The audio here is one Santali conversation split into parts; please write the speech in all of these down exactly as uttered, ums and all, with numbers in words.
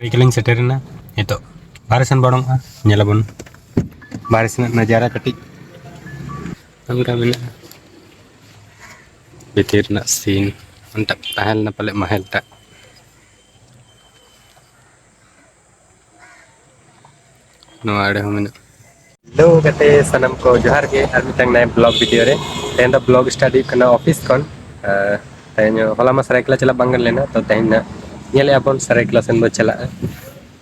ᱨᱮᱜᱮᱞᱤᱧ ᱥᱮᱴᱮᱨᱮᱱᱟ᱾ ᱱᱤᱛᱚᱜ ᱵᱟᱦᱨᱮ ᱥᱮᱱ ᱵᱚᱱ ᱩᱰᱩᱝᱚᱜᱼᱟ, ᱧᱮᱞᱟᱵᱚᱱ ᱵᱟᱦᱨᱮ ᱥᱮᱱᱟᱜ ᱱᱟᱡᱟᱨᱟ ᱠᱟᱹᱴᱤᱡ᱾ ᱚᱱᱠᱟ ᱢᱮᱱᱟᱜᱼᱟ ᱵᱷᱤᱛᱤᱨ ᱨᱮᱱᱟᱜ ᱥᱤᱱ᱾ ᱚᱱᱴᱟᱜ ᱛᱟᱦᱮᱸ ᱞᱮᱱᱟ ᱯᱟᱞᱮ ᱢᱟᱦᱮᱞ ᱴᱟᱜ᱾ ᱱᱚᱣᱟ ᱟᱲᱮ ᱦᱚᱸ ᱢᱮᱱᱟᱜᱼᱟ᱾ ᱦᱮᱞᱳ ᱜᱟᱛᱮ ᱥᱟᱱᱟᱢ ᱠᱚ, ᱡᱚᱦᱟᱨ ᱜᱮ ᱟᱨ ᱢᱤᱫᱴᱟᱝ ᱱᱟᱭᱟ ᱵᱞᱚᱜ ᱵᱷᱤᱰᱤᱭᱳ ᱨᱮ᱾ ᱛᱮᱦᱮᱧ ᱫᱚ ᱵᱞᱚᱜ ᱥᱴᱟᱨᱴ ᱦᱩᱭᱩᱜ ᱠᱟᱱᱟ ᱚᱯᱷᱤᱥ ᱠᱷᱚᱱ᱾ ᱟᱨ ᱛᱮᱦᱮᱧ ᱦᱚᱞᱟ ᱢᱟ ᱥᱟᱹᱨᱟᱹᱭᱠᱮᱞᱟ ᱪᱟᱞᱟᱜ ᱵᱟᱝ ᱜᱟᱱ ᱞᱮᱱᱟ, ᱛᱚ ᱛᱮᱦᱮᱧ ᱱᱟᱜ ᱧᱮᱞᱮᱜᱼᱟ ᱵᱚᱱ ᱥᱟᱹᱨᱟᱹᱭᱠᱮᱞᱟ ᱥᱮᱱ ᱵᱚᱱ ᱪᱟᱞᱟᱜᱼᱟ᱾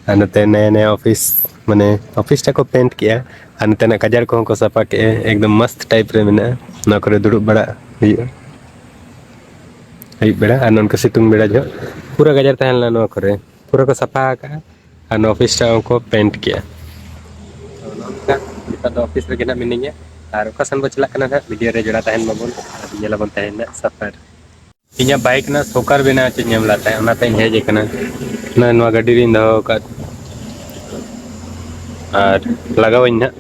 ᱟᱨ ᱱᱚᱛᱮ ᱱᱟᱭᱟ ᱱᱟᱭᱟ ᱚᱯᱷᱤᱥ, ᱢᱟᱱᱮ ᱚᱯᱷᱤᱥ ᱴᱟ ᱠᱚ ᱯᱮᱱᱴ ᱠᱮᱜᱼᱟ᱾ ᱟᱨ ᱱᱚᱛᱮᱱᱟᱜ ᱜᱟᱡᱟᱲ ᱠᱚᱦᱚᱸ ᱠᱚ ᱥᱟᱯᱷᱟ ᱠᱮᱜᱼᱟ, ᱮᱠᱫᱚᱢ ᱢᱚᱥᱛ ᱴᱟᱭᱤᱯ ᱨᱮ ᱢᱮᱱᱟᱜᱼᱟ᱾ ᱱᱚᱣᱟ ᱠᱚᱨᱮ ᱫᱩᱲᱩᱵ ᱵᱟᱲᱟᱜ ᱦᱩᱭᱩᱜᱼᱟ ᱟᱹᱭᱩᱵ ᱵᱮᱲᱟ, ᱟᱨ ᱱᱚᱝᱠᱟ ᱥᱤᱛᱩᱝ ᱵᱮᱲᱟ ᱡᱚᱦᱚᱜ ᱯᱩᱨᱟᱹ ᱜᱟᱡᱟᱲ ᱛᱟᱦᱮᱸ ᱞᱮᱱᱟ ᱱᱚᱣᱟ ᱠᱚᱨᱮ᱾ ᱯᱩᱨᱟᱹ ᱠᱚ ᱥᱟᱯᱷᱟ ᱟᱠᱟᱜᱼᱟ ᱟᱨ ᱱᱚᱣᱟ ᱚᱯᱷᱤᱥ ᱴᱟ ᱦᱚᱸᱠᱚ ᱯᱮᱱᱴ ᱠᱮᱜᱼᱟ᱾ ᱛᱚ ᱱᱚᱜᱼᱚ ᱱᱚᱝᱠᱟ ᱱᱤᱛᱚᱜ ᱫᱚ ᱚᱯᱷᱤᱥ ᱨᱮᱜᱮ ᱱᱟᱜ ᱢᱤᱱᱟᱹᱧᱟ, ᱟᱨ ᱚᱠᱟ ᱥᱮᱱ ᱵᱚ ᱪᱟᱞᱟᱜ ᱠᱟᱱᱟ ᱱᱟᱜ ᱵᱷᱤᱰᱤᱭᱳ ᱨᱮ ᱡᱚᱲᱟᱣ ᱛᱟᱦᱮᱱ ᱢᱟᱵᱚᱱ, ᱟᱨ ᱧᱮᱞᱟᱵᱚᱱ ᱛᱟᱦᱮᱱ ᱱᱟᱜ ᱥᱟᱯᱷᱟᱨ᱾ ᱤᱧᱟᱹᱜ ᱵᱟᱭᱤᱠ ᱨᱮᱱᱟᱜ ᱥᱚᱠᱟᱨ ᱵᱮᱱᱟᱣ ᱦᱚᱪᱚᱧ ᱮᱢ ᱞᱮᱫ ᱛᱟᱦᱮᱸᱫ, ᱚᱱᱟᱛᱮᱧ ᱦᱮᱡ ᱟᱠᱟᱱᱟ᱾ ᱱᱚᱜᱼᱚᱭ ᱱᱚᱣᱟ ᱜᱟᱹᱰᱤ ᱨᱤᱧ ᱫᱚᱦᱚ ᱟᱠᱟᱫ ᱟᱨ ᱞᱟᱜᱟᱣᱟᱹᱧ ᱱᱟᱦᱟᱜ᱾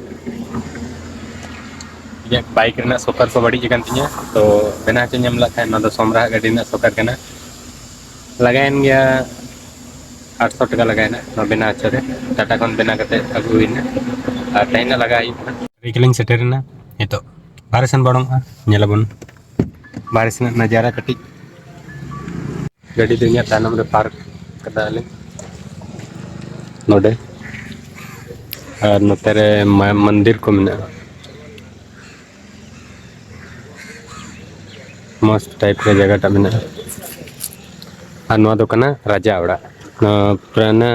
ᱤᱧᱟᱹᱜ ᱵᱟᱭᱤᱠ ᱨᱮᱱᱟᱜ ᱥᱚᱠᱟᱨ ᱠᱚ ᱵᱟᱹᱲᱤᱡ ᱟᱠᱟᱱ ᱛᱤᱧᱟᱹ, ᱛᱚ ᱵᱮᱱᱟᱣ ᱦᱚᱪᱚᱧ ᱮᱢ ᱞᱮᱫ ᱛᱟᱦᱮᱸᱫ᱾ ᱱᱚᱣᱟ ᱫᱚ ᱥᱚᱢᱨᱟᱦᱟᱜ ᱜᱟᱹᱰᱤ ᱨᱮᱱᱟᱜ ᱥᱚᱠᱟᱨ ᱠᱟᱱᱟ᱾ ᱞᱟᱜᱟᱭᱮᱱ ᱜᱮᱭᱟ ᱟᱴᱥᱚ ᱴᱟᱠᱟ ᱞᱟᱜᱟᱭᱮᱱᱟ ᱱᱚᱣᱟ ᱵᱮᱱᱟᱣ ᱦᱚᱪᱚ ᱨᱮ᱾ ᱴᱟᱴᱟ ᱠᱷᱚᱱ ᱵᱮᱱᱟᱣ ᱠᱟᱛᱮ ᱟᱹᱜᱩ ᱦᱩᱭᱱᱟ ᱟᱨ ᱛᱮᱦᱮᱧ ᱫᱚ ᱞᱟᱜᱟᱣ ᱦᱩᱭᱩᱜ ᱠᱟᱱᱟ᱾ ᱨᱮᱜᱮᱞᱤᱧ ᱥᱮᱴᱮᱨᱮᱱᱟ᱾ ᱱᱤᱛᱚᱜ ᱵᱟᱦᱨᱮ ᱥᱮᱱ ᱵᱚᱱ ᱩᱰᱩᱝᱚᱜᱼᱟ, ᱧᱮᱞᱟᱵᱚᱱ ᱵᱟᱦᱨᱮ ᱥᱮᱱᱟᱜ ᱱᱟᱡᱟᱨᱟ ᱠᱟᱹᱴᱤᱡ᱾ ᱜᱟᱹᱰᱤ ᱫᱚ ᱤᱧᱟᱹᱜ ᱛᱟᱭᱱᱚᱢ ᱨᱮ ᱯᱟᱨᱠ ᱠᱟᱫᱟᱞᱤᱧ ᱱᱚᱰᱮ, ᱟᱨ ᱱᱚᱛᱮ ᱨᱮ ᱢᱟ-, ᱢᱚᱱᱫᱤᱨ ᱠᱚ ᱢᱮᱱᱟᱜᱼᱟ᱾ ᱢᱚᱥᱛ ᱴᱟᱭᱤᱯ ᱨᱮ ᱡᱟᱭᱜᱟᱴᱟᱜ ᱢᱮᱱᱟᱜᱼᱟ᱾ ᱟᱨ ᱱᱚᱣᱟ ᱫᱚ ᱠᱟᱱᱟ ᱨᱟᱡᱟ ᱚᱲᱟᱜ᱾ ᱱᱚᱣᱟ ᱯᱩᱨᱟᱱᱟ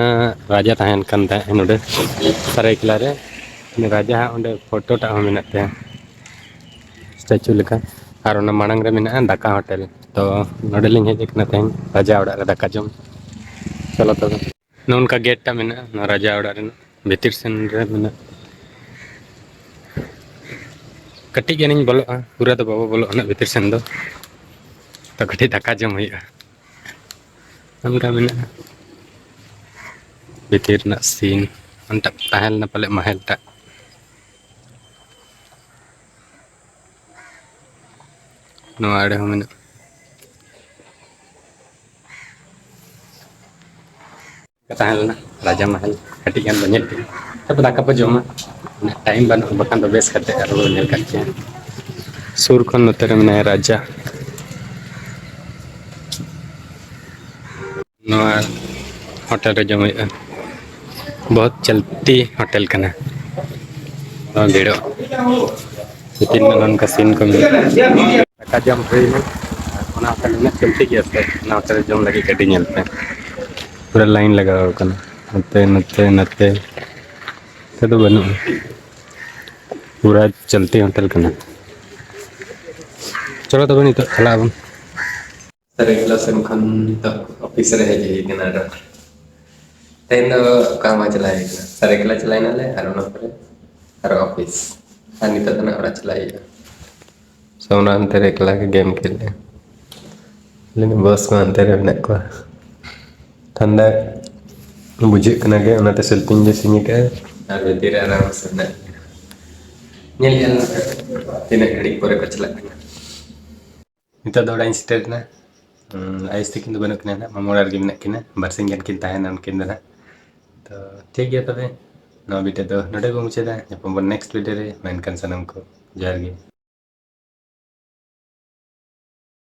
ᱨᱟᱡᱟ ᱛᱟᱦᱮᱱ ᱠᱟᱱ ᱛᱟᱦᱮᱸᱫ ᱱᱚᱰᱮ ᱥᱟᱹᱨᱟᱹᱭᱠᱮᱞᱟ ᱨᱮ᱾ ᱩᱱᱤ ᱨᱟᱡᱟ ᱦᱟᱸᱜ ᱚᱸᱰᱮ ᱯᱷᱳᱴᱳ ᱴᱟᱜ ᱦᱚᱸ ᱢᱮᱱᱟᱜ ᱛᱟᱭᱟ, ᱥᱴᱮᱪᱩ ᱞᱮᱠᱟ᱾ ᱟᱨ ᱚᱱᱟ ᱢᱟᱲᱟᱝ ᱨᱮ ᱢᱮᱱᱟᱜᱼᱟ ᱫᱟᱠᱟ ᱦᱳᱴᱮᱞ᱾ ᱛᱚ ᱱᱚᱰᱮ ᱞᱤᱧ ᱦᱮᱡ ᱟᱠᱟᱱᱟ ᱛᱮᱦᱮᱧ ᱨᱟᱡᱟ ᱚᱲᱟᱜ ᱨᱮ ᱫᱟᱠᱟ ᱡᱚᱢ᱾ ᱪᱚᱞᱚ ᱛᱚᱵᱮ᱾ ᱱᱚᱜᱼᱚ ᱱᱚᱝᱠᱟ ᱜᱮᱴ ᱴᱟᱜ ᱢᱮᱱᱟᱜᱼᱟ ᱱᱚᱣᱟ ᱨᱟᱡᱟ ᱚᱲᱟᱜ ᱨᱮᱱᱟᱜ, ᱵᱷᱤᱛᱤᱨ ᱥᱮᱱ ᱨᱮ ᱢᱮᱱᱟᱜᱼᱟ᱾ ᱠᱟᱹᱴᱤᱡ ᱜᱟᱱᱤᱧ ᱵᱚᱞᱚᱜᱼᱟ, ᱯᱩᱨᱟᱹ ᱫᱚ ᱵᱟᱵᱚ ᱵᱚᱞᱚᱜᱼᱟ ᱱᱟᱜ ᱵᱷᱤᱛᱤᱨ ᱥᱮᱱ ᱫᱚ᱾ ᱛᱚ ᱠᱟᱹᱴᱤᱡ ᱫᱟᱠᱟ ᱡᱚᱢ ᱦᱩᱭᱩᱜᱼᱟ᱾ ᱚᱱᱠᱟ ᱢᱮᱱᱟᱜᱼᱟ ᱵᱷᱤᱛᱤᱨ ᱨᱮᱱᱟᱜ ᱥᱤᱱ᱾ ᱚᱱᱴᱟᱜ ᱛᱟᱦᱮᱸ ᱞᱮᱱᱟ ᱯᱟᱞᱮ ᱢᱟᱦᱮᱞ ᱴᱟᱜ᱾ ᱱᱚᱣᱟ ᱟᱲᱮ ᱦᱚᱸ ᱢᱮᱱᱟᱜᱼᱟ᱾ ᱛᱟᱦᱮᱸ ᱞᱮᱱᱟ ᱨᱟᱡᱟ ᱢᱟᱦᱟᱞ, ᱠᱟᱹᱴᱤᱡ ᱜᱟᱱ ᱵᱚ ᱧᱮᱞ ᱠᱮᱫᱟ᱾ ᱛᱟᱨᱯᱚᱨ ᱫᱟᱠᱟ ᱵᱚ ᱡᱚᱢᱟ, ᱩᱱᱟᱹᱜ ᱴᱟᱭᱤᱢ ᱵᱟᱹᱱᱩᱜᱼᱟ, ᱵᱟᱠᱷᱟᱱ ᱫᱚ ᱵᱮᱥ ᱠᱟᱛᱮ ᱟᱨᱚ ᱵᱚ ᱧᱮᱞ ᱠᱟᱜ ᱠᱮᱭᱟ᱾ ᱥᱩᱨ ᱠᱷᱚᱱ ᱱᱚᱛᱮ ᱨᱮ ᱢᱮᱱᱟᱭᱟ ᱨᱟᱡᱟ᱾ ᱱᱚᱣᱟ ᱦᱳᱴᱮᱞ ᱨᱮ ᱡᱚᱢ ᱦᱩᱭᱩᱜᱼᱟ᱾ ᱵᱚᱦᱩᱛ ᱪᱚᱞᱛᱤ ᱦᱳᱴᱮᱞ ᱠᱟᱱᱟ᱾ ᱱᱚᱣᱟ ᱵᱷᱤᱲᱚᱜ ᱵᱷᱤᱛᱤᱨ ᱨᱮ ᱱᱚᱝᱠᱟ ᱥᱤᱱ ᱠᱚ ᱢᱮᱱᱟᱜᱼᱟ᱾ ᱫᱟᱠᱟ ᱡᱚᱢ ᱦᱩᱭᱱᱟ᱾ ᱚᱱᱟ ᱦᱳᱴᱮᱞ ᱩᱱᱟᱹᱜ ᱪᱚᱞᱛᱤ ᱜᱮᱭᱟ ᱥᱮ, ᱚᱱᱟ ᱦᱳᱴᱮᱞ ᱨᱮ ᱡᱚᱢ ᱞᱟᱹᱜᱤᱫ ᱜᱟᱹᱰᱤ ᱧᱮᱞ ᱯᱮ, ᱯᱩᱨᱟᱹ ᱞᱟᱭᱤᱱ ᱞᱟᱜᱟᱣ ᱟᱠᱟᱱᱟ᱾ ᱱᱚᱛᱮ, ᱱᱚᱛᱮ, ᱱᱚᱛᱮ᱾ ᱱᱚᱛᱮ ᱫᱚ ᱵᱟᱹᱱᱩᱜᱼᱟ᱾ ᱯᱩᱨᱟᱹ ᱪᱚᱞᱛᱤ ᱦᱳᱴᱮᱞ ᱠᱟᱱᱟ᱾ ᱪᱚᱞᱚ ᱛᱚᱵᱮ ᱱᱤᱛᱚᱜ ᱪᱟᱞᱟᱜ ᱟᱵᱚᱱ᱾ ᱥᱟᱹᱨᱟᱹᱭᱠᱮᱞᱟ ᱥᱮᱱ ᱠᱷᱚᱱ ᱱᱤᱛᱚᱜ ᱚᱯᱷᱤᱥ ᱨᱮ ᱦᱮᱡ ᱦᱩᱭ ᱠᱟᱱᱟ᱾ ᱟᱫᱚ ᱛᱮᱦᱮᱧ ᱫᱚ ᱚᱠᱟ ᱦᱚᱸ ᱵᱟᱝ ᱪᱟᱞᱟᱣ ᱦᱩᱭ ᱠᱟᱱᱟ᱾ ᱥᱟᱹᱨᱟᱹᱭᱠᱮᱞᱟ ᱪᱟᱞᱟᱣ ᱮᱱᱟᱞᱮ ᱟᱨ ᱚᱱᱟ ᱯᱚᱨᱮ ᱟᱨᱚ ᱚᱯᱷᱤᱥ᱾ ᱟᱨ ᱱᱤᱛᱚᱜ ᱫᱚ ᱱᱟᱜ ᱚᱲᱟᱜ ᱪᱟᱞᱟᱜ ᱦᱩᱭᱩᱜᱼᱟ᱾ ᱥᱚᱢᱨᱟ ᱦᱟᱱᱛᱮ ᱨᱮ ᱮᱠᱞᱟ ᱜᱮ ᱜᱮᱢ ᱠᱷᱮᱞ ᱞᱮ᱾ ᱞᱟᱹᱭ ᱫᱟᱹᱧ ᱵᱚᱥ ᱠᱚ ᱦᱟᱱᱛᱮ ᱨᱮ ᱢᱮᱱᱟᱜ ᱠᱚᱣᱟ᱾ ᱴᱷᱟᱱᱰᱟ ᱵᱩᱡᱷᱟᱹᱜ ᱠᱟᱱᱟ ᱜᱮ, ᱚᱱᱟᱛᱮ ᱥᱤᱞᱯᱤᱧ ᱞᱮ ᱥᱤᱧ ᱟᱠᱟᱫᱼᱟ᱾ ᱟᱨ ᱵᱷᱤᱛᱤᱨ ᱨᱮ ᱟᱨᱟᱢ ᱥᱮ ᱢᱮᱱᱟᱜ ᱞᱤᱧᱟ᱾ ᱧᱮᱞ ᱧᱮᱞ ᱛᱤᱱᱟᱹᱜ ᱜᱷᱟᱹᱲᱤᱡ ᱯᱚᱨᱮ ᱠᱚ ᱪᱟᱞᱟᱜ ᱠᱟᱱᱟ᱾ ᱱᱤᱛᱚᱜ ᱫᱚ ᱚᱲᱟᱜ ᱤᱧ ᱥᱮᱴᱮᱨ ᱮᱱᱟ᱾ ᱦᱩᱸ, ᱟᱭᱩᱥ ᱛᱟᱹᱠᱤᱱ ᱫᱚ ᱵᱟᱹᱱᱩᱜ ᱠᱤᱱᱟ ᱱᱟᱦᱟᱜ, ᱢᱟᱢᱟ ᱚᱲᱟᱜ ᱨᱮᱜᱮ ᱢᱮᱱᱟᱜ ᱠᱤᱱᱟ᱾ ᱵᱟᱨᱥᱤᱧ ᱜᱟᱱ ᱠᱤᱱ ᱛᱟᱦᱮᱱᱟ ᱩᱱᱠᱤᱱ ᱫᱚ ᱱᱟᱦᱟᱜ᱾ ᱛᱚ, ᱴᱷᱤᱠ ᱜᱮᱭᱟ ᱛᱚᱵᱮ, ᱱᱚᱣᱟ ᱵᱷᱤᱰᱤᱭᱳ ᱫᱚ ᱱᱚᱰᱮ ᱜᱮ ᱢᱩᱪᱟᱹᱫᱟ᱾ ᱧᱟᱯᱟᱢ ᱵᱚᱱ ᱱᱮᱠᱥᱴ ᱵᱷᱤᱰᱤᱭᱳ ᱨᱮ᱾ ᱢᱟ ᱮᱱᱠᱷᱟᱱ ᱥᱟᱱᱟᱢ ᱠᱚ ᱡᱚᱦᱟᱨ ᱜᱮ᱾